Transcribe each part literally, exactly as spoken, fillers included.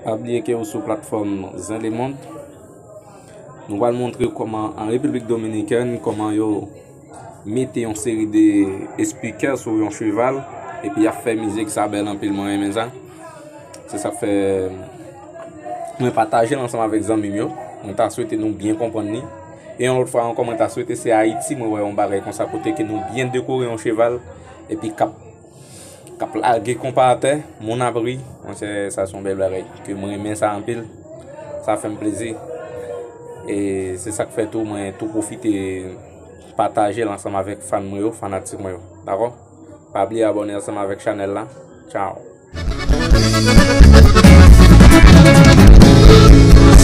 Pa bliye ke ou sou platfòm Zen Lemonn. Nou pral montre w kòman an Repiblik Dominikèn, kòman yo mete yon seri de espikè sou yon cheval, epi y ap fè mizik, sa bèl anpil, mwen renmen sa. Se sa k fè mwen pataje l ansanm avèk zanmi m yo. Mwen ta swete nou byen konprann li. E yon lòt fwa ankò, mwen ta swete se Ayiti mwen wè yon bagay konsa, kote ke nou byen dekore yon cheval, epi k ap k ap lage konpa atè, moun ap ri. Monchè, sa se yon bèl bagay. Ke mwen renmen sa anpil. Sa fè m plezi. E se sa k fè tou, mwen tou pwofite pataje l ansanm avèk fan mwen yo, fanatik mwen yo. Dakò? Pa bliye abòne ansanm avèk chanèl la. Tchao!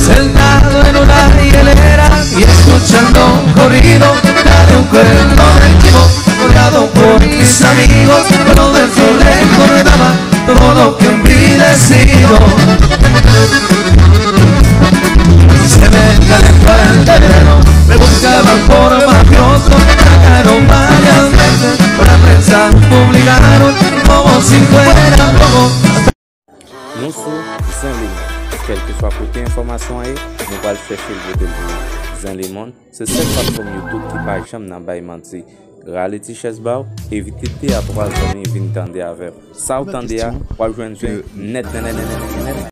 Sentado en una hielera y escuchando un corrido, la de un cuerno de chivo, rodeado por mis amigos, pero de eso recordaba todo lo que envilecido. Se me calentó el terreno, me buscaban por mafioso, trataron varias veces, la prensa publicaron como si fuera poco. Nou sou Zen Lemonn. Kèlkeswa kote enfòmasyon an ye, nou pral chèche l pote l pou ou. Zen Lemonn se sèl platfòm YouTube ki pa janm nan bay manti. Rale ti chèz ba w, envite de a twa zanmi vin tande avè w. Sa w tande a, w ap jwenn zen nèt nèt nèt nèt nèt nèt.